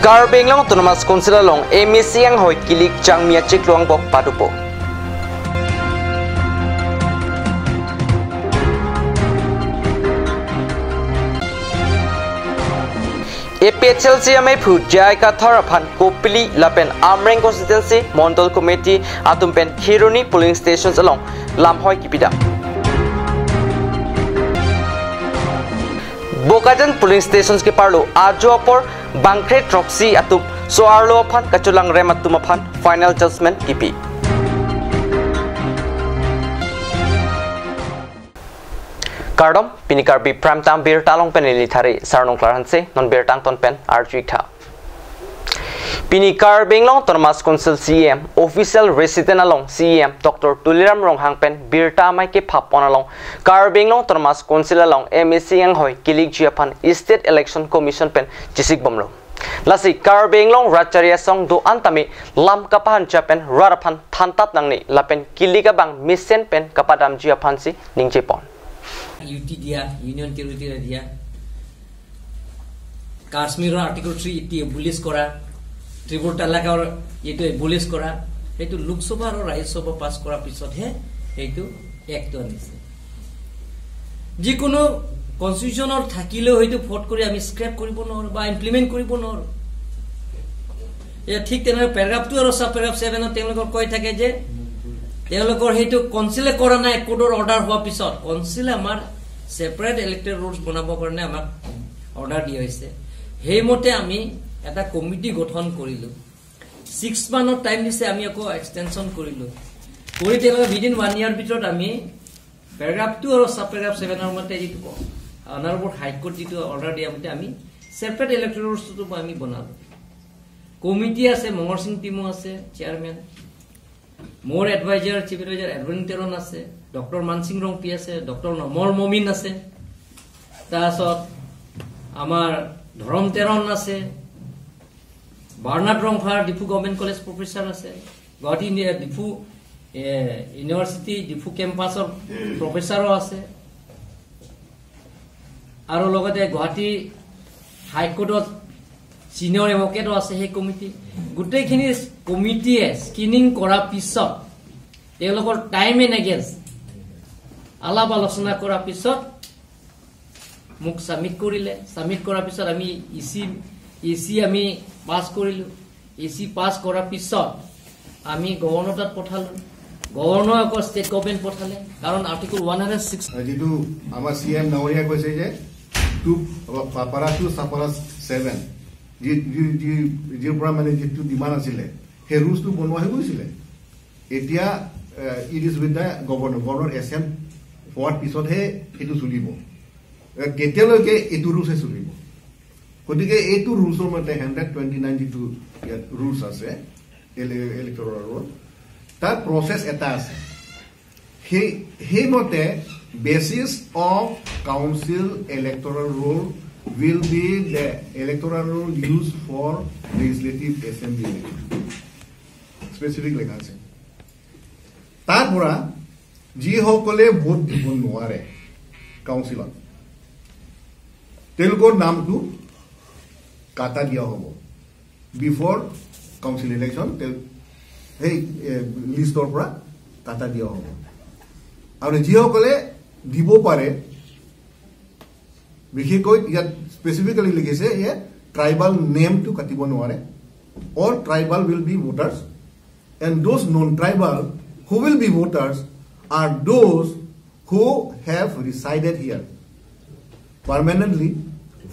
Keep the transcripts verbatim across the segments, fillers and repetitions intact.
Karbi Anglong Autonomous Council along M A C anghoi kilik changmi achiklo angbong padopo. A P H L C amephu J I Kathar aphan Kopili lapen Amreng Constituency Mondol Committee atum pen Kheroni polling stations along lamhoi kipidam. Bokajan polling stations keparlo ajo apor bangkre throksi atum so-arlo aphan kachelang rem atum aphan final judgment kipi. Kardom, pini Karbi Prime Time birta along pen neli Thari Sarnung Klarhanse, non birta angton pen arju-ik tha. Pini Karbi Anglong Autonomous Council C E M official residence along C E M Doctor Tuliram Ronghang pen birta amei kephapon along Karbi Anglong Autonomous Council along M A C anghoi kilikji aphan State Election Commission pen chisik bomlo. Lasi Karbi Anglong Ratchari Asong do-an tame lam kapahancha pen rat aphan thantap nangne lapen kilik abang mesen pen kapadamji aphansi ningjepon. U T দিয়া, union territory দিয়া, কাশ্মীৰৰ article three eighty এবলিছ কৰা, ত্ৰিপুৰা তালাকৰ এইটো এবলিছ কৰা, সেইটো লোকসভা আৰু ৰাজ্যসভা পাছ কৰাৰ পিছতহে সেইটো এক্টটো আনিছে। যিকোনো কনষ্টিটিউশ্যনৰ থাকিলেও সেইটো ভোট কৰি আমি স্ক্ৰেপ কৰিব নোৱাৰোঁ বা ইমপ্লিমেণ্ট কৰিব নোৱাৰোঁ। এয়া ঠিক তেনেদৰে পেৰাগ্ৰাফ টু আৰু ছাব পেৰাগ্ৰাফ ছেভেনত তেওঁলোকৰ কৈ থাকে যে তেওঁলোকৰ সেইটো কাউন্সিলে কৰা নাই, কোৰ্টৰ অৰ্ডাৰ হোৱাৰ পিছত কাউন্সিলে আমাৰ ছেপাৰেট ইলেক্টৰেট ৰোলছ বনাবৰ কাৰণে আমাক অৰ্ডাৰ দিয়া হৈছে। সেইমতে আমি এটা কমিটি গঠন কৰিলোঁ। ছিক্স মান্থৰ টাইম দিছে, আমি আকৌ এক্সটেনশ্যন কৰিলোঁ। কৰি তেওঁলোকে উইদিন ওৱান ইয়াৰ ভিতৰত আমি পেৰাগ্ৰাফ টু আৰু ছাব পেৰাগ্ৰাফ ছেভেনৰ মতে যিটো ক-, অনাৰেবল হাইকোৰ্ট যিটো অৰ্ডাৰ দিয়া মতে আমি ছেপাৰেট ইলেক্টৰেট ৰোলছটো আমি বনালোঁ। কমিটি আছে, মঙৰ সিং টিমো আছে চেয়াৰমেন, মোৰ adviser, chief adviser Edwin Teron আছে, ডক্টৰ মানসিং ৰংপি আছে, ডক্টৰ নমৰ মমিন আছে, তাৰপাছত আমাৰ ধৰম তেৰণ আছে, Bernard Rongphar Diphu government college professor আছে, Guwahati uni-, Diphu, uh, university Diphu কেম্পাছৰ প্ৰফেচাৰো আছে, আৰু লগতে গুৱাহাটী হাইকোৰ্টত ছিনিয়ৰ এডভকেটো আছে সেই কমিটি। গোটেইখিনি কমিটিয়ে স্ক্ৰিনিং কৰাৰ পিছত তেওঁলোকৰ টাইম এণ্ড এগেইনষ্ট আলাপ আলোচনা কৰাৰ পিছত মোক ছাবমিট কৰিলে। ছাবমিট কৰাৰ পিছত আমি ই চি, ই চি আমি পাছ কৰিলোঁ। ই চি পাছ কৰাৰ পিছত আমি গভৰ্ণৰ তাত পঠালোঁ। গভৰ্ণৰে আকৌ ষ্টেট গভৰ্ণমেণ্ট পঠালে, কাৰণ আৰ্টিকল ওৱান হাণ্ড্ৰেড ছিক্স। যিটো আমাৰ চি এম ডাঙৰীয়াই কৈছে যে টু, পাৰা টু ছাব পাৰা ছেভেন, যি, যি, যি, যিৰ পৰা মানে যিটো ডিমাণ্ড আছিলে, সেই ৰুলছটো বনোৱা হৈ গৈছিলে। এতিয়া, এ, it is with the governor, governor এছেণ্ট হোৱাৰ পিছতহে সেইটো চলিব। এ, তেতিয়ালৈকে এইটো ৰুলছে চলিব। গতিকে এইটো ৰুলছৰ মতে হাণ্ড্ৰেড টুৱেণ্টি নাইন যিটো ইয়াত ৰুলছ আছে, ইলে-, ইলেক্টৰেল ৰোল, তাৰ প্ৰচেছ এটা আছে। সেই, সেইমতে basis of council electoral roll will be the electoral roll used for legislative assembly election। Specific লেখা আছে। তাৰ পৰা যিসকলে ভোট দিব নোৱাৰে কাউন্সিলত, তেওঁলোকৰ নামটো কাটা দিয়া হ'ব। বিফৰ কাউন্সিল ইলেকশ্যন তেল-, সেই, এ, লিষ্টৰ পৰা কাটা দিয়া হ'ব। আৰু যিসকলে দিব পাৰে, বিশেষকৈ ইয়াত স্পেচিফিকেলি লিখিছে, ইয়াত ট্ৰাইবাল নেমটো কাটিব নোৱাৰে। All tribal will be voters, and those non-tribal who will be voters are those who have resided here permanently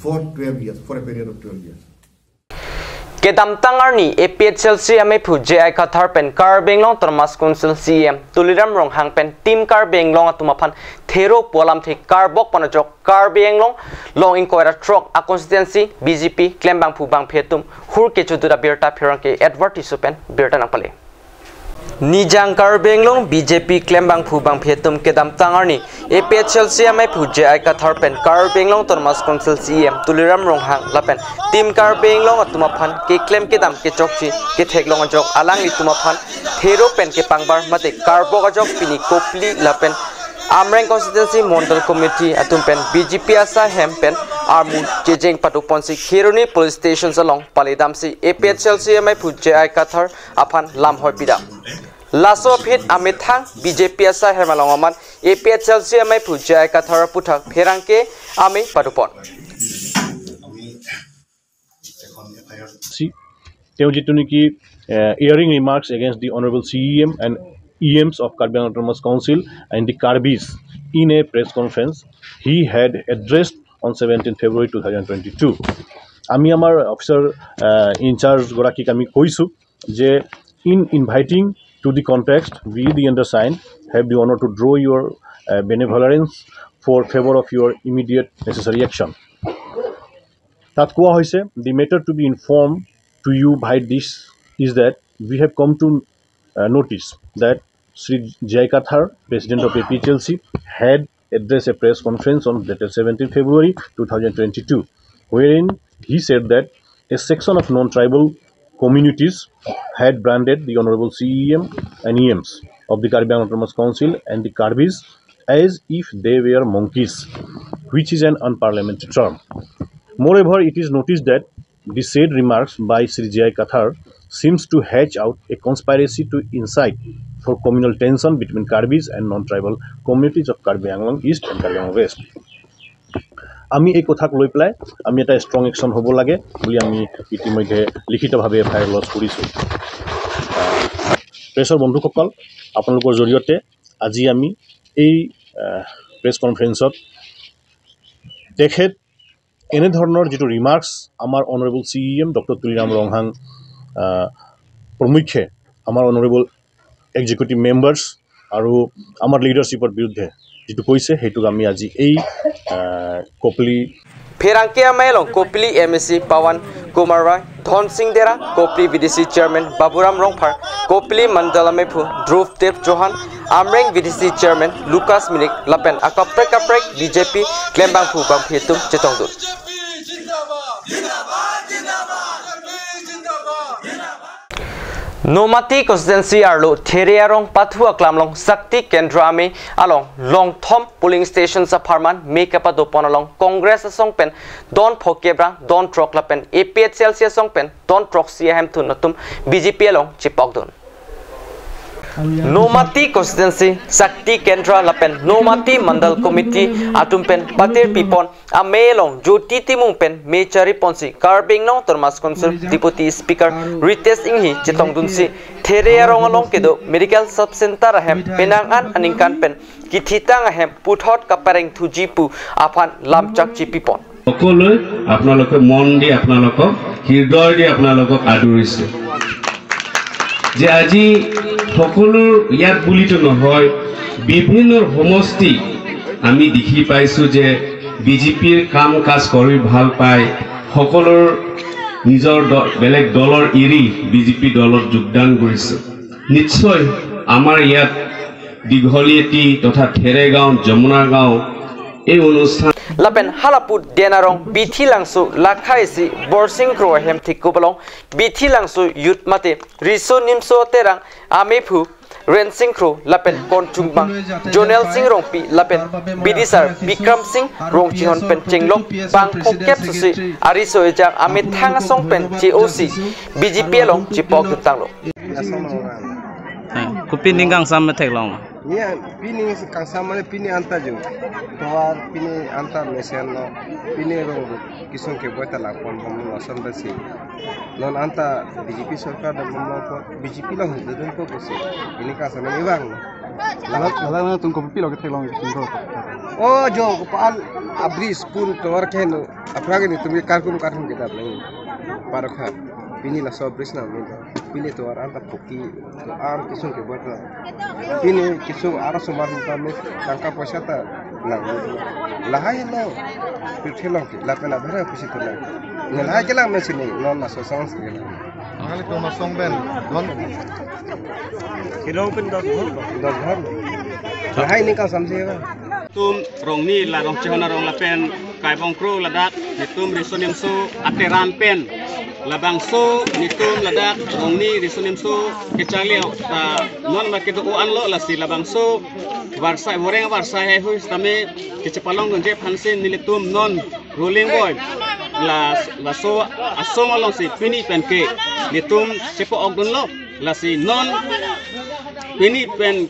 for twelve years, for a period of twelve years. Kedamtang arni A P H L C amephu J I Kathar pen Karbi Anglong Autonomous Council C E M Tuliram Ronghang pen Team Karbi Anglong atum aphan thero pu alamthe karbok pon ajok Karbi Anglong along ingkoi ra throk a constituency B J P klembangphu bangphi atum hur kechodut abirta pherangke Edward Tisso pen birta nangpale. Nijang Karbi Anglong B J P klembangphu bangphi atum kedamtang arni A P H L C amephu J I Kathar pen Karbi Anglong Autonomous Council C E M Tuliram Ronghang lapen Team Karbi Anglong atum aphan keklem kedam kechokche ketheklong ajok alanglitum aphan thero pen kepangbar mate karbok ajok pini Kopili lapen Amreng Constituency Mondol Committee atum pen B J P asai hem pen armu chejeng padoponsi Kheroni Police Station along palidamsi A P H L C amaiphu J I Kathar aphan lamhoi pidam. Laso aphi amethang B J P asai hem along aman A P H L C amaiphu J I Kathar aputhak pherangke amei padopon. চি তেওঁ যিটো নেকি airing remarks against the honorable C E M and E Ms of Karbi Anglong Autonomous Council and the Karbis in a press conference he had addressed on seventeenth February two thousand twenty-two. আমি আমাৰ officer in-charge গৰাকীক আমি কৈছোঁ যে in inviting to the context, we the undersigned have the honor to draw your uh, benevolence for favor of your immediate necessary action. তাত কোৱা হৈছে, the matter to be informed to you by this is that we have come to uh, notice that Shri J I Kathar, President of A P H L C, had addressed a press conference on dated seventeenth February two thousand twenty-two, wherein he said that a section of non-tribal communities had branded the Honorable C E M and E Ms of the Karbi Anglong Autonomous Council and the Karbis as if they were monkeys, which is an unparliamentary term. Moreover, it is noticed that the said remarks by Shri J I Kathar seems to hatch out a conspiracy to incite for communal tension between Karbis and non-tribal communities of Karbi Anglong East and Karbi Anglong West. আমি এই কথাক লৈ পেলাই আমি এটা strong action হ'ব লাগে বুলি আমি ইতিমধ্যে লিখিতভাৱে এফ আই আৰ লজ কৰিছোঁ। প্ৰেছৰ বন্ধুসকল, আপোনালোকৰ জৰিয়তে আজি আমি এই প্ৰেছ কনফাৰেন্সত তেখেত এনেধৰণৰ যিটো ৰিমাৰ্কছ আমাৰ অনাৰেবল চি ই এম ডক্টৰ তুলিৰাম ৰংহাং আহ, প্ৰমুখ্যে আমাৰ অনাৰেবল এক্সিকিউটিভ মেম্বাৰ্ছ আৰু আমাৰ লিডাৰশ্বিপৰ বিৰুদ্ধে যিটো কৈছে, সেইটোক আমি আজি এই আহ, কপলি Pherangke amei along Kopili M A C Pawan Kumar Roy, Dhonsing Dera, Kopili V D C Chairman Baburam Rongphar, Kopili Mandal ameiphu Dhruv Dev Chauhan, Amreng V D C Chairman Lucas Minik lapen akaprek kaprek B J P klembangphu bangphi atum chetongdun. Nomati constituency arlo There arong pathu aklam along Shakti Kendra amei along longthom polling station apharman me kapadopon along Congress asong pen don phokep ra don throk lapen A P H L C asong pen don throksi ahemthu atum B J P along chepokdun. Nomati constituency Shakti Kendra lapen Nomati Mandal Committee atum pen patir pipon amei along Jyoti Timung pen me chariponsi Karbi Anglong Autonomous Council Deputy Speaker Ritesh Enghi chetongdunsi There arong along kedo Medical Sub Center ahem penang an aningkan pen kithitang ahem puthot kapareng thuji pu aphan lamchak chepipon. সকলোৱে আপোনালোকে মন দি আপোনালোকক হৃদয় দি আপোনালোকক আদৰিছোঁ যে আজি সকলো ইয়াত বুলিতো নহয়, বিভিন্ন সমষ্টি আমি দেখি পাইছোঁ যে বি জে পিৰ কাম কাজ কৰি ভাল পায়, সকলোৰ নিজৰ দ- বেলেগ দলৰ এৰি বি জে পি দলত যোগদান কৰিছে। নিশ্চয় আমাৰ ইয়াত দীঘলীয়েটি তথা থেৰেগাঁও, যমুনাগাঁও এই অনুষ্ঠান Lapen halapu Den arong Bithi Langso lakhaisi Borsing Kro ahem thikup along Bithi Langso youth mate Riso Nimso Terang ameiphu Rensing Kro lapen konchungbang Jonel Sing Rongpi lapen bidisar Bikram Sing Rongchihon pen chenglok bang phokep susi ariso ejang amethang asong pen che-osi B J P along chepokdun tanglo. Asam orang. Hai, kopi ning kangsam methek long? Nia, pini kangsam mane pini anta jo. Tovar pini anta mesen lo. Pini rong kisung keboi ta langpon bom lo ason besi. Non anta B J P sorkar dam bom lo ko B J P lo hudun ko kosi. Ini kangsam mane ibang. Lala lala na tum kopi lo kethek long tum ko. Oh jo ko pal abri spoon tovar khen. Aphrang ini tumi karkum karkum kita beli. Parokha. Pini laso bridge na mi. Pini tovar anta phuki. Am kisung keboi ta. Pini kisung arosomar ta mi tangka poisa ta nang. Lahai lo. Pirthe long ki. Lapen abhera pusi tu lang. Ngelahai kelang mesi ni. Non laso songs kelang. Ngali tu masong ben. Don. Kilong pen dos ghor. Dos ghor. Lahai ni kangsam si ba. Tum rong ni la Rongchihon arong lapen Kaibong Kro ladak netum Riso Nimso ateran pen Labangso netum ladak Rongni Riso Nimso kacharli, ah, non ma kedo-o anlo, lasi labangso varsai, voreng varsai haihui sitame kachepalongdunji aphansi nelitum non ruling boi, la, laso asong alongsi pini penke netum chepa-okdunlo, lasi non pini pen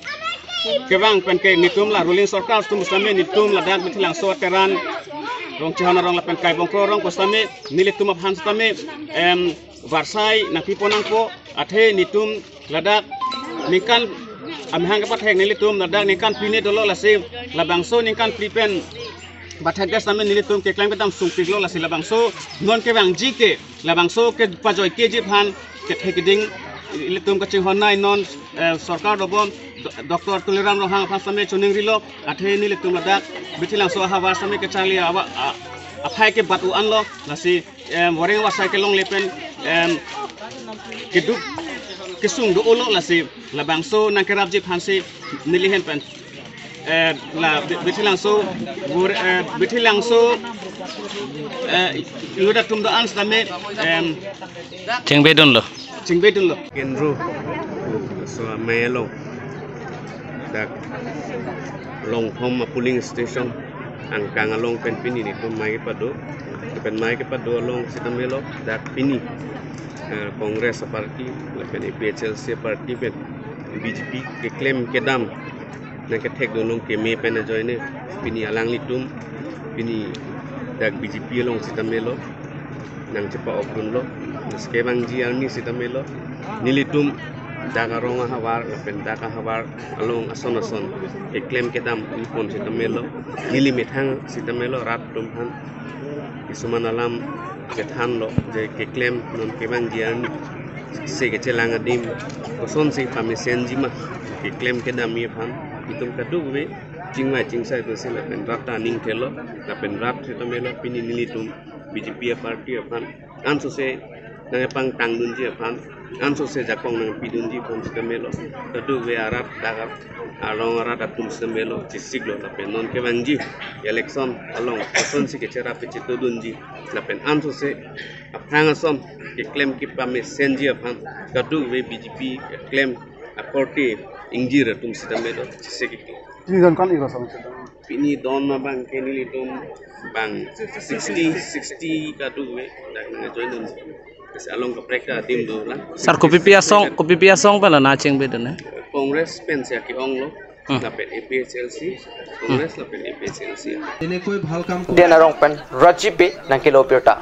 kevang penke netum la ruling sorkar atum sitame netum ladak Mithelangso ateran Rongchehon arong lapen Kaibongkro arong pu sitame nelitum aphan sitame, em, varsai nangpiponangpo, athe netum ladak ningkan amahang kepathek nelitum ladak ningkan phli ne dolo, lasi labangso ningkan phli pen bathek des sitame nelitum keklem kedam sungpiklo, lasi labangso non kevangji ke, labangso kepajoikeji aphan kethek keding ilitum kachinghon nai non, eh, sorkar dobom, Do-, Doctor Tuliram Ronghang aphan sitame choningrilo, athe nelitum ladak Mithelangso ahavar sitame kacharli awa-, a-, aphai kebat-o anlo, lasi, em, voreng varsai kelongle pen, em, keduk kesung do-olo, lasi labangso nangkerapji aphansi neli ahin pen, eh, la Bi-, Mithelangso, bur-, eh, Mithelangso, eh, luda tum do-an sitame, em, chingbedunlo. Chingbedunlo. Kendro, so amei along, dak Longthom a polling station angkang along pen pini netum mei kepado, pen mei kepado along sitame lo, dak pini, eh, Congress a party lapen A P H L C a party pen B J P keklem kedam nangkethekdun along keme pen ajoine pini alanglitum pini dak B J P along sitame lo nangchepa-okdunlo. Lasi kevangji arni sitame lo, nelitum dak arong ahavar lapen dak ahavar along ason ason keklem kedam ingpon sitame lo, neli methang sitame lo rat atum aphan kisuman alam kethanlo, je keklem non kevangji arni se kechelang adim kosonsi pamesenji ma, keklem kedamji aphan itum kadokave chingvai chingsai dosi lapen rat ta aning thelo, lapen rat sitame lo pini nelitum B J P a party aphan ansose nangpangtangdunji aphan, ansose jakong nangpidunji aphan sitame lo, kadokave arat dak arong arat atum sitame lo chesiklo, lapen non kevangji election along kosonsi kecherap kechetodunji lapen ansose aphrang ason keklem kepamesenji aphan kadokave B J P keklem akorte ingjir atum sitame lo chesik. Pini don ko-an iro asong sitame? Pini don abangke nelitum bang sixty, sixty kadokave dak nangjoindun. Lasi along kaprek ta adim dolang. Sir, kopipi asong, kopipi asong pen la nangchingbedun, eh? Congress pensi ake-onglo. Hmm. Lapen A P H L C, Congress lapen A P H L C. Enekoi bhal kam ko- Den arong pen Rajiv Bey nangkelo birta.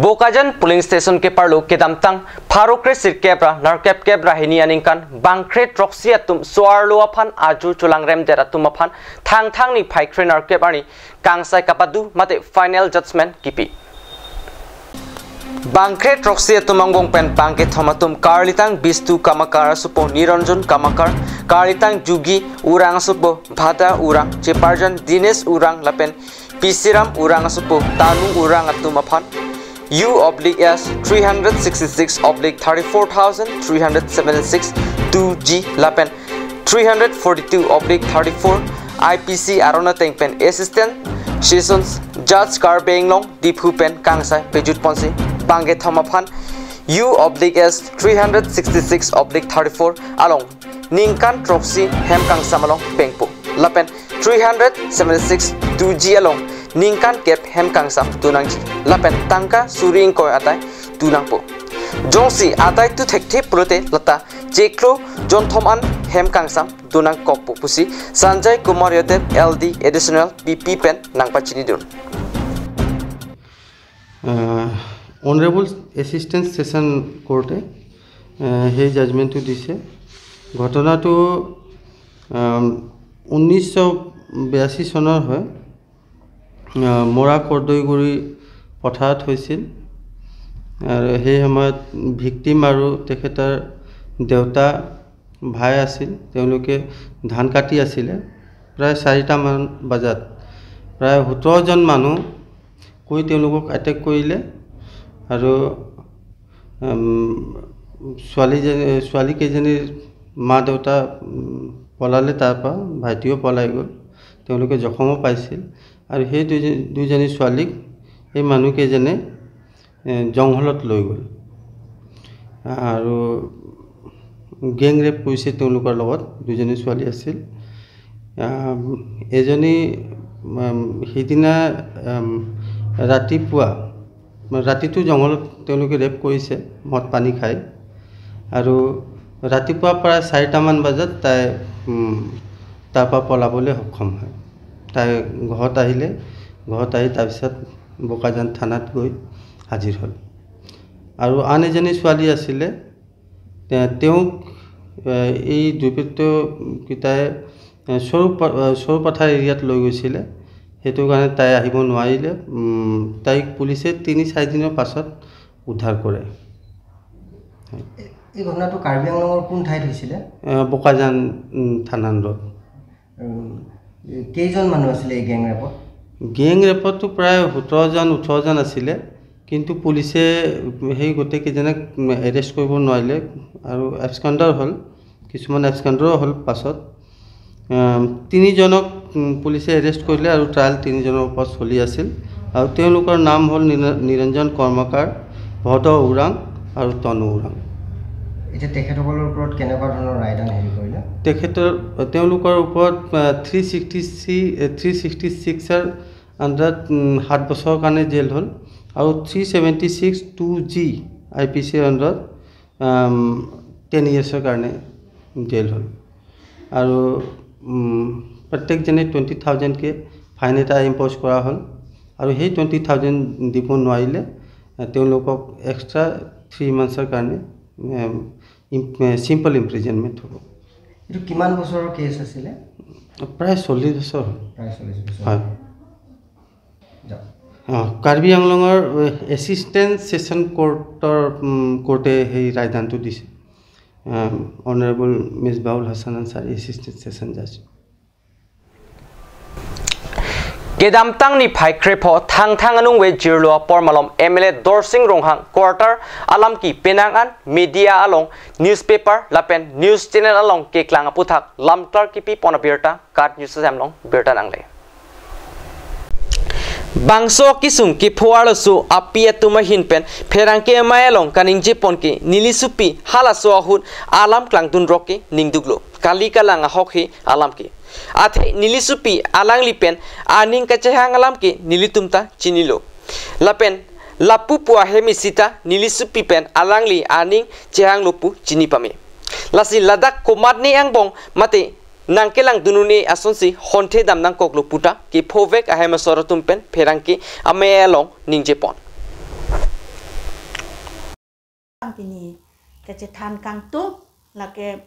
Bokajan polling station keparlo kedamtang pharo kre sirkep ra nerkep kep ra hini aningkan bangkre throksi atum so-arlo aphan ajur cholangremdet atum aphan Thangthang niphai kre nerkep arni kangsai kapado mate final judgment kipi. Bangkre throksi atum angbong pen bangkethom atum karlitang Bistu Kamakar asopo Niranjan Kamakar, karlitang Jugi Urang asopo Bhada Urang, cheparjan Dinesh Urang lapen P C Ram Urang asopo Tanu Urang atum aphan U oblique S three hundred sixty-six oblique thirty-four thousand three hundred seventy-six two G lapen three hundred forty-two oblique thirty-four I P C aron ateng pen Assistant Sessions Judge Karbi Anglong Diphu pen kangsai pejut ponsi bangkethom aphan U oblique S three hundred sixty-six oblique thirty-four along ningkan throksi hem kangsam along pengpo lapen three hundred seventy-six two G along ningkan kep hem kangsam donangji lapen tangka suri ingkoi adai donangpo. Jongsi adai do thekthe pulote lata chiklo jonthom an hem kangsam donangkokpo pusi Sanjay Kumar Yadav L D Additional P P pen nangpachinidun. Ah, honourable assistant session কোৰ্টে, আহ, সেই জাজমেণ্টটো দিছে। ঘটনাটো, আম, ঊনৈছশ বিৰাশী চনৰ হয়। আহ, মৰা কৰ্দৈগুৰি পথাৰত হৈছিল আৰু সেই সময়ত ভিক্টিম আৰু তেখেতৰ দেউতা, ভাই আছিল। তেওঁলোকে ধান কাটি আছিলে। প্ৰায় চাৰিটামান বজাত প্ৰায় সোতৰজন মানুহ কৈ তেওঁলোকক এটেক কৰিলে আৰু, উম, ছোৱালীজনী, ছোৱালীকেইজনীৰ মা দেউতা, উম, পলালে, তাৰ পৰা ভাইটিও পলাই গ'ল। তেওঁলোকে জখমো পাইছিল আৰু সেই দুই-, দুইজনী ছোৱালীক সেই মানুহকেইজনে, এ, জংঘলত লৈ গ'ল আৰু গেং ৰেপ কৰিছে তেওঁলোকৰ লগত। দুজনী ছোৱালী আছিল। আম, এজনী, আম, সেইদিনা, আম, ৰাতিপুৱা, ৰাতিটো জংঘলত তেওঁলোকে ৰেপ কৰিছে মদ পানী খাই। আৰু ৰাতিপুৱা প্ৰায় চাৰিটামান বজাত তাই, উম, তাৰ পৰা পলাবলৈ সক্ষম হয়। তাই ঘৰত আহিলে, ঘৰত আহি তাৰপিছত বোকাজান থানাত গৈ হাজিৰ হ'ল। আৰু আন এজনী ছোৱালী আছিলে, তে-, তেওঁক, এ, এই দুৰ্বৃত্তকেইটাই, এ, সৰু প-, এ, সৰুপথাৰ এৰিয়াত লৈ গৈছিলে। সেইটো কাৰণে তাই আহিব নোৱাৰিলে। উম, তাইক পুলিচে তিনি চাৰিদিনৰ পাছত উদ্ধাৰ কৰে। এই ঘটনাটো কাৰ্বি আংলঙৰ কোন ঠাইত হৈছিলে? এ, বোকাজান, উম, থানা আণ্ডাৰত। উম, কেইজন মানুহ আছিলে এই গেং ৰেপত? গেং ৰেপততো প্ৰায় সোতৰজন, ওঠৰজন আছিলে, কিন্তু পুলিচে সেই গোটেইকেইজনক এৰেষ্ট কৰিব নোৱাৰিলে আৰু এবস্কণ্ডাৰ হ'ল, কিছুমান এবস্কণ্ডাৰো হ'ল পাছত। আম, তিনিজনক, উম, পুলিচে এৰেষ্ট কৰিলে আৰু ট্ৰায়েল তিনিজনৰ ওপৰত চলি আছিল আৰু তেওঁলোকৰ নাম হ'ল নিৰ-, নিৰঞ্জন কৰ্মকাৰ, ভদ ওৰাং আৰু তনু ওৰাং। এতিয়া তেখেতসকলৰ ওপৰত কেনেকুৱা ধৰণৰ ৰায়দান হেৰি কৰিলে? তেখেতৰ, তেওঁলোকৰ ওপৰত, আ, থ্ৰী ছিক্সটি চি, এ, থ্ৰী ছিক্সটি ছিক্সৰ আণ্ডাৰত, উম, সাত বছৰৰ কাৰণে জেল হ'ল আৰু three seventy six two G I P চিৰ আণ্ডাৰত, আম, টেন ইয়াৰ্ছৰ কাৰণে জেল হ'ল আৰু, উম, প্ৰত্যেকজনে টুৱেণ্টি থাউজেণ্ডকৈ ফাইন এটা ইম্প'জ কৰা হ'ল আৰু সেই টুৱেণ্টি থাউজেণ্ড দিব নোৱাৰিলে, আ, তেওঁলোকক এক্সট্ৰা থ্ৰী মান্থছৰ কাৰণে, এম, ইম-, এ, চিম্পল ইমপ্ৰিজনমেণ্ট হ'ব। এইটো কিমান বছৰৰ কেছ আছিলে? প্ৰায় চল্লিছ বছৰ হ'ল। প্ৰায় চল্লিছ বছৰ। হয়। যাওক। অ, কাৰ্বি আংলঙৰ, এ, এছিষ্টেণ্ট ছেছন কোৰ্টৰ, উম, কোৰ্টে সেই ৰায়দানটো দিছে। আম, অনাৰেবল মিছবাউল হাছান আনচাৰী, এছিষ্টেণ্ট ছেছন জাজ। Kedamtang niphai krepho Thangthang anung ve jirlo apor malom M L A Dorsing Ronghang quarter alam ke penang an media along, newspaper lapen news channel along keklang aputhak lamklar kipi pon abirta KAT News along birta nangle. Bangso kisung kepho arloso api atum ahin pen pherangke amei along kaningje pon ke neli sopi halaso ahut alam klangdun rok ke ningduklo. Kali kalang ahok he alam ke. Athe neli sopi alangli pen aning kachehang alam ke nelitum ta chinilo. Lapen lapu pu ahem isi ta neli sopi pen alangli aning chehanglo pu chini pame. Lasi ladak komatne angbong mate nangkelangdun un-e asonsi honthe dam nangkoklo puta kephovek ahem asor atum pen pherangke amei along ningje pon. Pini kachethan kangtung, lake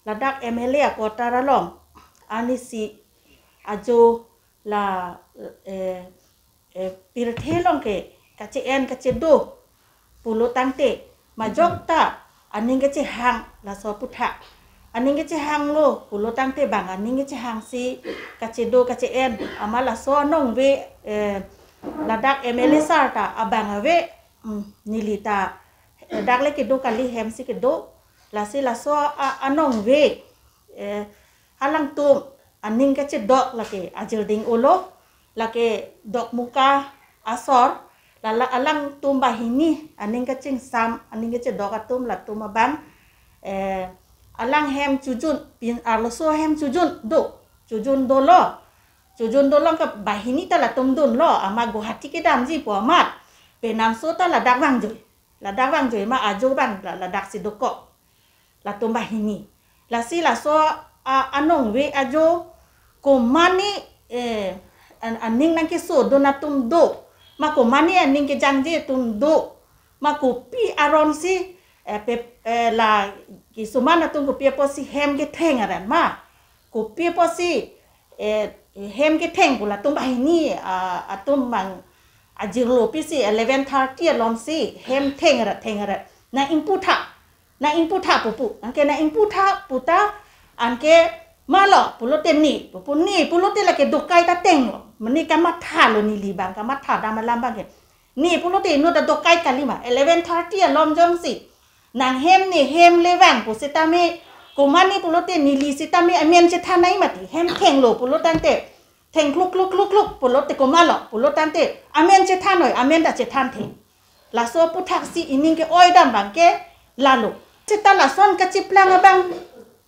ladak M L A a-quarter along arnisi ajo la, eh, eh, pirthe along ke kache-en kachedo pulo tangte majok ta aning kachehang laso aputhak. Aning kachehanglo pulo tangte bang aning kachehangsi kachedo kache-en amat laso anong ve, eh, ladak M L A sir ta abang ave, mm, neli ta, eh, dak le kedo kali, hem si kedo. Lasi laso a-, anong ve, eh, alangtum aning kachedok lake ajirding olo, lake Dokmoka asor, lala alangtum banghini aning kachingsam, aning kachedok atum latum abang, eh, alang hem chojun, pini arloso hem chojun do, chojun dolo, chojun dolo ke banghini ta latum dunlo, amat Guwahati kedamji pu amat, penangso ta ladak vangjoi. Ladak vangjoi ma ajo bang la-, ladak si dokok. Latum banghini. Lasi laso a-, anong ve ajo komane, eh, an-, aning nangkeso dun atum do. Ma komane aning kejangje atum do. Ma kopi aron si, eh, pe-, eh, la kisuman atum kopi apotsi hem ketheng aran ma. Kopi apotsi, eh, hem ketheng pu latum banghini, ah, atum bang ajirlo pisi eleven thirty alom si hem theng rat, theng rat. Nang ingpu tha, nang ingpu tha pupu. Anke nang ingpu tha puta, anke malo pulote ne, pupu ne pulote lake dokai ta tenglo. Mane kamatha lo neli bang, kamatha dam alam bang ke. Ne pulote inut ta dokai kali ma, eleven thirty alom jongsi nang hem ne hem le vang pu setame, komane pulote neli setame amen chethan nai mati, hem thenglo pulo tangte. thengkluk kluk kluk kluk pulote komatlo pulo tangte amen chethan noi, amen ta chethan the. Laso aputhaksi ining ke-oi dam abang ke lalo. Seta lason kachiplang abang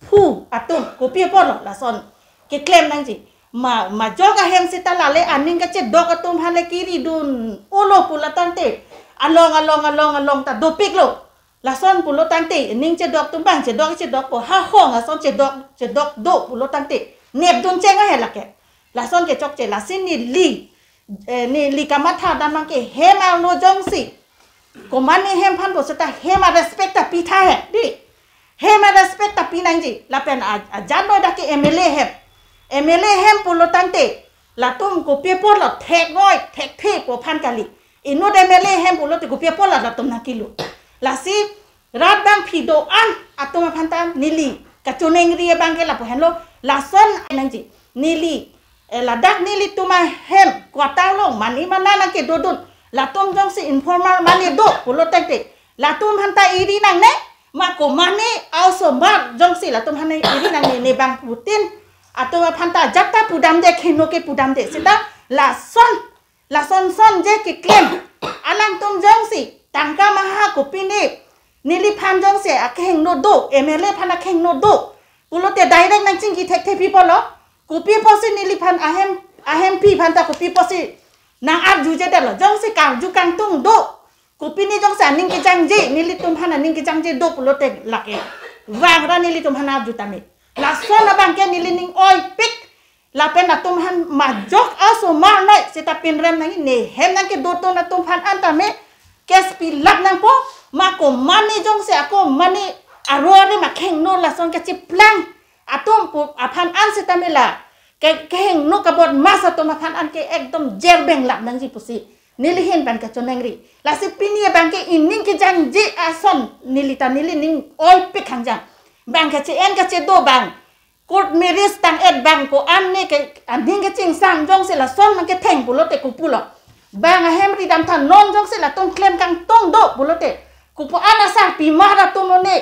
phu atum kopi apotlo lason keklem nangji. Ma, majok ahem seta lale aning kachedok atum aphan le kiri dun-olo pulo tangte along along along along ta dopiklo. Lason pulo tangte ining chedok atum abang chedok chedokpo, ha hong ason chedok chedok do pulo tangte nep dun cheng ahe lake. Lason kechokche, lasi neli, eh, neli kamatha dam abang ke hem arlo jongsi komatne hem aphan po seta hem a-respect ta pitha he, dei. Hem a-respect ta pi nangji. Lapen a, ajat noi dak ke M L A hem. M L A hem pulo tangte latum kopi apotlo, thek noi thekthe pu aphan kali. Inut M L A hem pulote kopi apotlo latum nangkelut. Lasi rat abang phi do-an atum aphan ta neli kachoningri abang ke lapu henlo, lason nangji. Neli, eh, ladak nelitum ahem quarter along mane mana nangkedodun, latum jongsi informal mane do pulo tangte latum aphan ta iri nangne, ma komatne a-osomar jongsi latum aphan iri nangne, ne bangphutin atum aphan ta ajat ta pudamde, kheno ke pudamde. Seta lason, lason son je keklem. Alangtum jongsi tangka maha kopine neliphan jongsi akehingno do, M L A aphan akehingno do pulote direct nangchingki thekthe pi apotlo. Kopi apotsi neliphan ahem, ahemphi aphan ta kopi apotsi nang-arjuje detlo. Jongsi karju kangtung do, kopine jongsi aning kejangje, nelitum aphan aning kejangje do pulote lake vang ra nelitum aphan arju tame. Lason abang ke neli ning oipik. Lapen atum aphan majok a-osomar noi seta pinrem nangji, ne hem nangkedotun atum aphan an tame case pilap nangpo, ma komatne jongsi ako mane aro are ma khengno lason kachiplang atum pu aphan an seta mela ke, kehingno kabodmas atum aphan an ke ekdom jel benglap nangji pusi neli ahin pen kachoningri. Lasi pini abang ke ining kejangje ason neli ta neli ning oipik hangjang. Bang kache-en kachedo bang, court marriage tang-et bang ko-an ne ke aning kechingsam jongsi lason nangketheng pulote kopulo. Bang ahem ridam tha non jongsi latum klem kangtung do pulote kopu an asar pima atum ne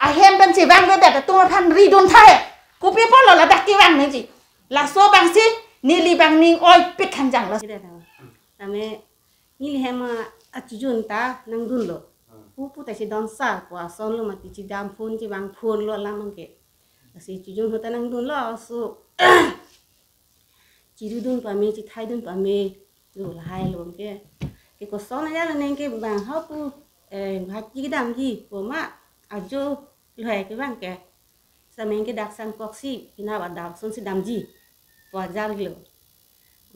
ahem pen chevangvedet atum aphan ridun tha he. Kopi apotlo ladak kevang nangji. Laso abangsi neli abang ning oipik hangjang lo. Tame neli hem achojun ta nangdunlo. Pupu ta chedon sar pu ason lo mati, chedam phone chevang phone lo alam abang ke. Lasi chojun ahut ta nangdunlo, so chirudun pame, chethaidun pame lo, lahai lo abang ke. Ke koson aja lo neng ke bang hau pu, eh, bhakji kedamji pu ma ajo lo hai ke abang ke. Sameng ke dak sangkoksi pina ba dak sonsi damji pu ajar lo.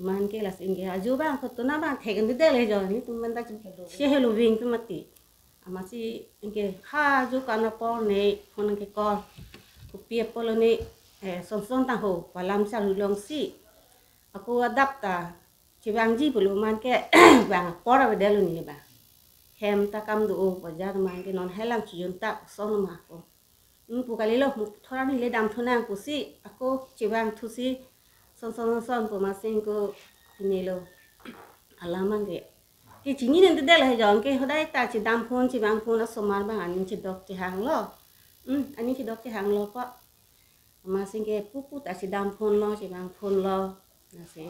Amat ke lasi ke ajo abang kotona abang thek ende dele jo, nelitum manta che helo ving ke mati. Amatsi ke ha ajo kana por ne phone ke call. Kopi apotlo ne, eh, son son tang ho pu alam charulongsi ako adap ta chevangji pulo amat ke bang apor avedetlo ne bang. Hem ta kam do-o pu ajar amat ke non helang chojun ta son ma ko. Hmm, pu kalilo, mu thora neli damthunang pusi ako chevangthusi son son son son pu amatsi ko pinilo. Alam abang ke. Ke chini nang tedel he jong ke hodai ta chedam phone chevang phone asomar abang aning chedok chehanglo. Hmm, aning chedok chehanglo ko. Amatsi ke pupu ta chedam phone lo, chevang phone lo. Lasi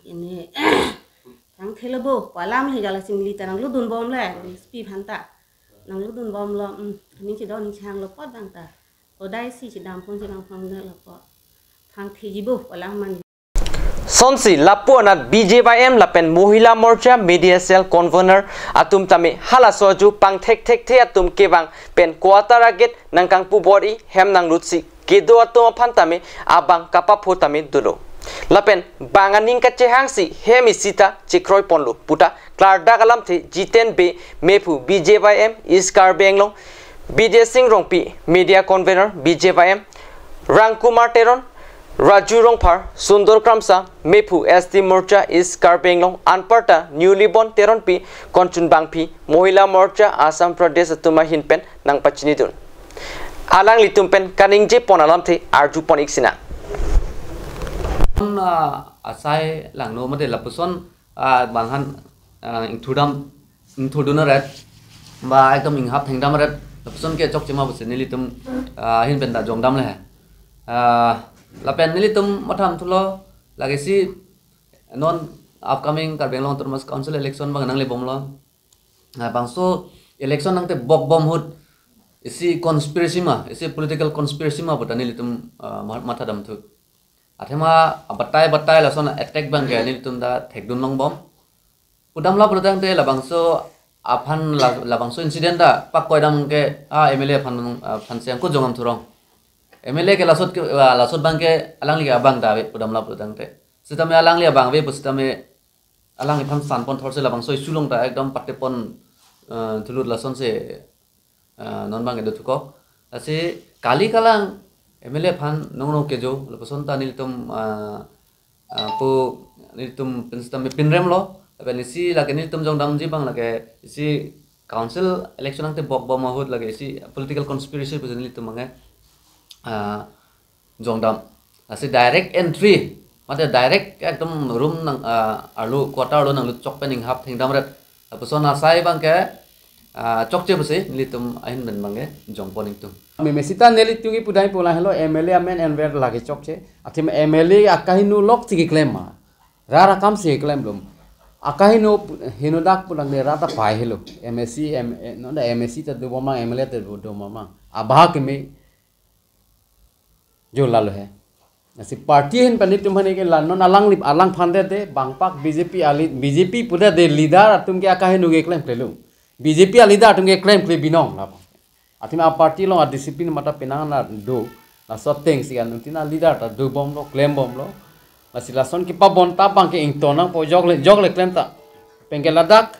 ini thang thelo bo, pu alam he jala singli ta nanglutdun bomle, S P aphan ta nanglutdun bomlo, hmm, aning chedon chehanglo apot abang ta. Hodai si chedam phone chevang phone detlo apot. Thang theji bo, pu alam man. Sonsi lapu anat B J Y M lapen Mohila Morcha Media Cell Convener atum tame halaso ajo pangthek thekthe atum kevang pen quarter a-gate nangkangpu bor-i hem nanglutsi kedo atum aphan tame abang kapapho tame dolo. Lapen bang aning kachehangsi hem isi ta chekroi ponlo puta klardak alamthe Jiten Bey mephu B J Y M East Karbi Anglong, Bidya Sing Rongpi media convener B J Y M, Rangkumar Teron, Raju Rongphar, Sundor Kramsa, mephu S T Morcha East Karbi Anglong, anparta newly born Teronpi, Konchun Bangphi, Mohila Morcha Assam Pradesh atum ahin pen nangpachinidun. Alanglitum pen kaningje pon alamthe arju pon ik sinang. Pon, ah, asai langno mate lapuson, ah, bang aphan, ah, ingthudam, ingthudun aret, ba ekdom inghap thengdam aret, lapuson ke chokche ma pusi nelitum, ah, ahin pen ta jongdamle he. Ah, Lapen nelitum matham thulo, lake isi non upcoming Karbi Anglong Autonomous Council election abang nanglebomlo. Labangso election nangtebok bom ahut isi conspiracy ma, isi political conspiracy ma puta nelitum, ah, ma-, mathadam thu. Athema abatai batai lason attack abangke nelitum ta thekdun longbom. Pudamlo pulotangte labangso aphan la-, labangso incident ta pakoidam ke, ah, M L A aphan, ah, aphan si angkut jongam thurong. M L A ke lasot ke, ah, lasot abangke alangli abang ta ave pudamlo pulotangte. Sitame alangli abang ave pusitame alangliphan sanpon thorsi labangso issue along ta ekdom patepon, eh, thulut lasonsi, eh, non abangke do thukok. Lasi kali kalang M L A aphan nong nong kejo lapuson ta nelitum, eh, eh, pu nelitum pen sitame pinremlo. Lapen isi lake nelitum jongdamji abang lake isi council election nangtebok bom ahut lake isi political conspiracy pusi nelitum abangke, eh, jongdam. Lasi direct entry, mate direct ekdom room nang, ah, arlo quarter arlo nanglut chok pen inghap thengdamret. Lapuson asai abangke, ah, chokche pusi nelitum ahin pen abangke jongpon ingtung. Meme sita nelitum kipudai pu lahelo M L A amen enver lake chokche. Athema M L A akaheno lok si keklem ma. Rat akam si keklem lom. Akaheno pu-, henodak pulang de rat apai helo. M A C, M-, eh, non da M A C ta dobom mang, M L A ta dobom mang. Abahak keme jo lalo he. Lasi party ahin pen nelitum aphan ke la non alanglip alangphan de de bangpak B J P ali, B J P puda de leader atum ke akaheno keklem klelo. B J P aleader atum keklem kle binong lapu. Athema aparty along adiscipline mata penang na do. Laso atengsi anuttin aleader ta dobomlo, klembomlo. Lasi lason kepabonta abangke ington nangpo jokle, jokle klem ta. Penke ladak.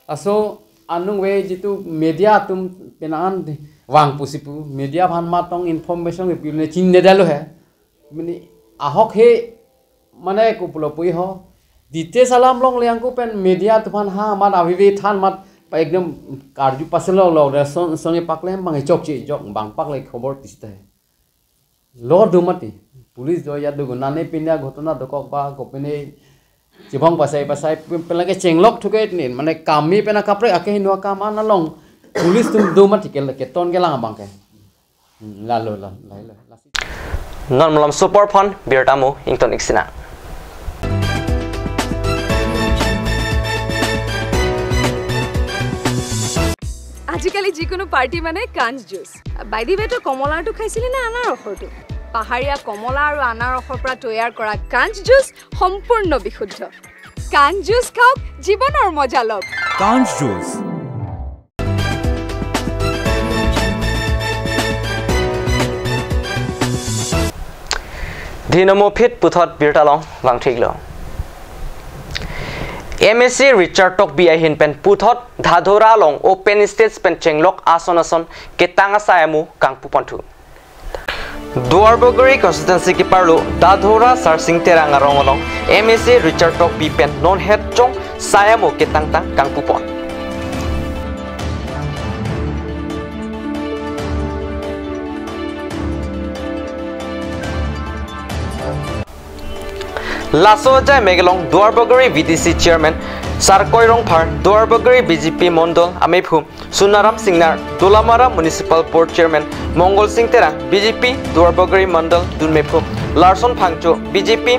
Laso anung ve jitu media atum penang vang pusi pu. Media aphan matong information kepi ne chinine detlo he. Mane ahok he mane kopulo pu ho. Details alam longle angko pen media atum aphan ha mat avive than mat pa ekdom karju paselok lok de son son paklem abang chokche jok bangpak le khobor tista he. Lo do mati. Police do ya do nane pine ghotona dokok ba kopine chibong pasai pasai pe-, pelake chenglok thuke ne mane kami pena kaprek akeheno akam an along police atum do mati ke keton kelang abangke. Hmm, lalo, lalo, lalo, lalo. Non malom super fun birta mo ington iksina. আজিকালি যিকোনো পাৰ্টি মানে কাঞ্চ juice. By the ৱে, তই কমলাৰটো খাইছিলি নে আনাৰসৰটো? পাহাৰীয়া কমলা আৰু আনাৰসৰ পৰা তৈয়াৰ কৰা কাঞ্চ জুচ সম্পূৰ্ণ বিশুদ্ধ। কাঞ্চ জুচ খাওক, জীৱনৰ মজা লওক। কাঞ্চ juice. Dinomo phit puthot birta along vangthiklo. M A C Richard Tokbi ahin pen puthot Dadhora along open stage pen chenglok ason ason ketang asai amo kangpuponthu. Duarbagori constituency keparlo Dadhora Sarsing Terang arong along M A C Richard Tokbi pen non het chong sai amo ketangtang kangpupon. Laso ajai mek along Duarbagori V D C chairman Sarkoi Rongphar, Duarbagori B J P mondol amephum Sunaram Singnar, Dolamara Municipal Board Chairman Mongol Sing Terang, B J P Duarbagori Mandal dunmephum Larson Phangcho, B J P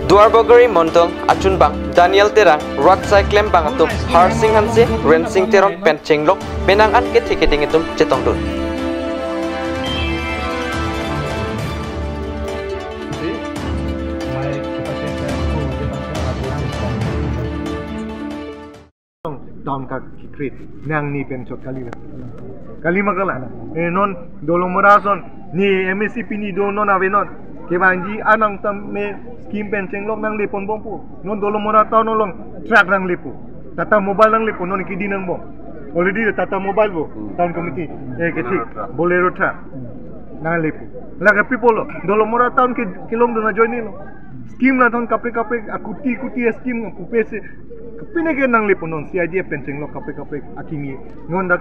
Duarbagori Mandal achunbang Daniel Terang, rat sai klembang atum Harsing Hanse, Rensing Teron pen chenglok penang an kethe keding atum chetongdun. Town ka kikrit nangni pen chot kali la. Kali ma kala. Eh, non Dolamara ason ni M A C pini do non ave non. Kevangji anang tame scheme pen chenglok nangleponbompo. Non Dolamara town along truck nanglepo. Tata Mobile nanglepo non kidi nangbom. Already Tata Mobile vo. Hmm. Town committee. Eh, kethik. Bolero truck. Bolero truck. Nanglepo. Lake people lo. Dolamara town ke kelongdun ajoine lo. Scheme latum kaprek kaprek akuti kuti scheme kupese. Pine ke nanglepo non C I D F pen chenglok kaprek kaprek akimi. Non dak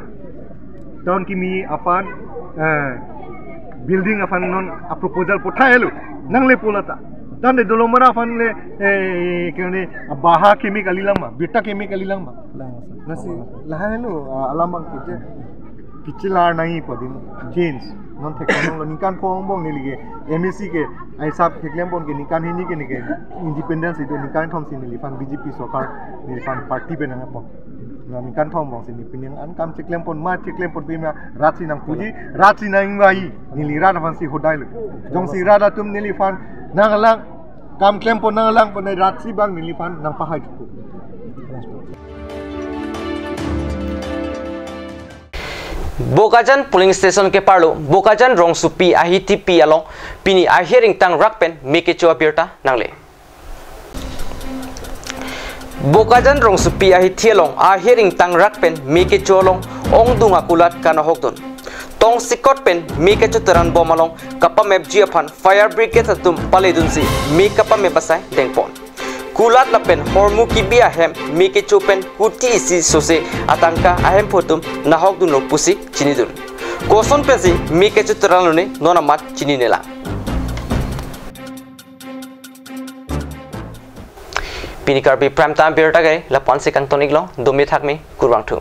town kimi aphan, eh, building aphan non a proposal pothai lo. Nanglepo lata. Tangte Dolamara aphan le, eh, kene abaha kimi kalilang ma, birta kimi kalilang ma. Lasi lahai lo, ah, alam abang kije. Kechelar nangji pu adim change. Non theknang lo ningkan phongo angbong neli ke M A C ke aisap theklem pon ke ningkan hini ke neli ke independence itum ningkan thom si neliphan B J P sorkar neliphan party pen nangpo. Na ningkan thom angbong si neli pining an kam cheklem pon ma cheklem pon pima rat si nangpuji rat si nangvai neli rat aphan si hodai lo. Jongsi rat atum neliphan nanglang kam klem pon nanglang pon rat si bang neliphan nangpahai thupo. Bokajan polling station keparlo Bokajan rongsopi ahithi pi along pini ahir ingtang rak pen me kecho abirta nangle. Bokajan rongsopi ahithi along ahir ingtang rak pen me kecho along ongdung akulat kanahokdun. Tongsekot pen me kecho teran bom along kapamepji aphan fire brigade atum paledunsi me kapamep asai dengpon. Kulat lapen hormu kibi ahem me kecho pen kuti isi sose atangka ahemphu atum nahokdunlo pusi chinidun. Koson pensi me kecho teran lone non amat chinine lang. Pini Karbi Prime Time birta ke lapu-an si kangton iklo, dome thakme, kurvangthu.